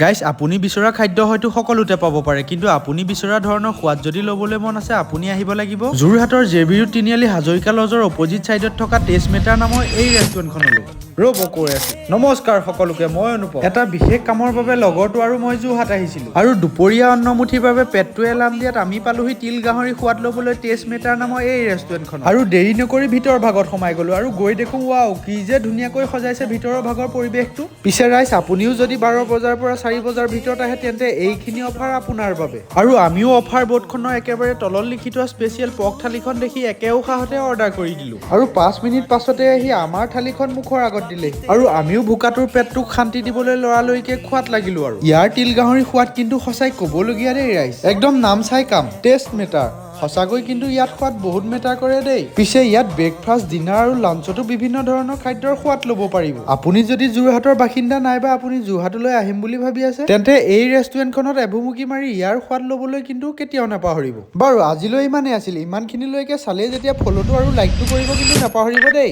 গাইছ, আপুনি বিচৰা খাদ্য হয়তো সকলোতে পাব পাৰে, কিন্তু আপুনি বিচৰা ধৰণৰ সোৱাদ যদি ল'বলৈ মন আছে, আপুনি আহিব লাগিব যোৰহাটৰ জে বি ৰোড তিনিআলি হাজৰিকা লজৰ অপজিট ছাইডত থকা টেষ্ট মেটাৰ নামৰ এই ৰেষ্টুৰেণ্টখনলৈ। ৰ'ব, কৈ আছো। নমস্কাৰ সকলোকে, মই অনুপম। এটা বিশেষ কামৰ বাবে লগৰটো আৰু মই যোৰহাট আহিছিলো আৰু দুপৰীয়া অন্নমুঠিৰ বাবে পেটটোৱে এলাৰ্ম দিয়াত আমি পালোহি তিল গাহৰি সোৱাদ ল'বলৈ টেষ্ট মেটাৰ নামৰ এই ৰেষ্টুৰেণ্টখন। আৰু দেৰি নকৰি ভিতৰ ভাগত সোমাই গ'লো আৰু গৈ দেখোঁ, ৱাও, কি যে ধুনীয়াকৈ সজাইছে ভিতৰৰ ভাগৰ পৰিৱেশটো। পিছে ৰাইজ, আপুনিও যদি 12 বজাৰ পৰা 4 বজাৰ ভিতৰত আহে, তেন্তে এইখিনি অফাৰ আপোনাৰ বাবে। আৰু আমিও অফাৰ বৰ্ডখনৰ একেবাৰে তলত লিখি থোৱা স্পেচিয়েল পৰ্ক থালিখন দেখি একে উশাহতে অৰ্ডাৰ কৰি দিলো আৰু 5 মিনিট পাছতে আহি আমাৰ থালিখন মুখৰ আগত দিলেহি। আৰু আমিও ভোকাটোৰ পেটটোক শান্তি দিবলৈ লৰালৰিকে খোৱাত লাগিলো। আৰু ইয়াৰ তিল গাহৰি সোৱাদ কিন্তু সঁচাই ক'বলগীয়া দেই ৰাইজ, একদম নাম চাই কাম। টেষ্ট মেটাৰ, সঁচাকৈ কিন্তু ইয়াত সোৱাদ বহুত মেটাৰ কৰে দেই। পিছে ইয়াত ব্ৰেকফাষ্ট, ডিনাৰ আৰু লাঞ্চতো বিভিন্ন ধৰণৰ খাদ্যৰ সোৱাদ ল'ব পাৰিব। আপুনি যদি যোৰহাটৰ বাসিন্দা নাইবা আপুনি যোৰহাটলৈ আহিম বুলি ভাবি আছে, তেন্তে এই ৰেষ্টুৰেণ্টখনত এভুমুকি মাৰি ইয়াৰ সোৱাদ ল'বলৈ কিন্তু কেতিয়াও নাপাহৰিব। বাৰু, আজিলৈ ইমানেই আছিল। ইমানখিনিলৈকে চালেই যেতিয়া ফ'ল'টো আৰু লাইকটো কৰিব কিন্তু নাপাহৰিব দেই।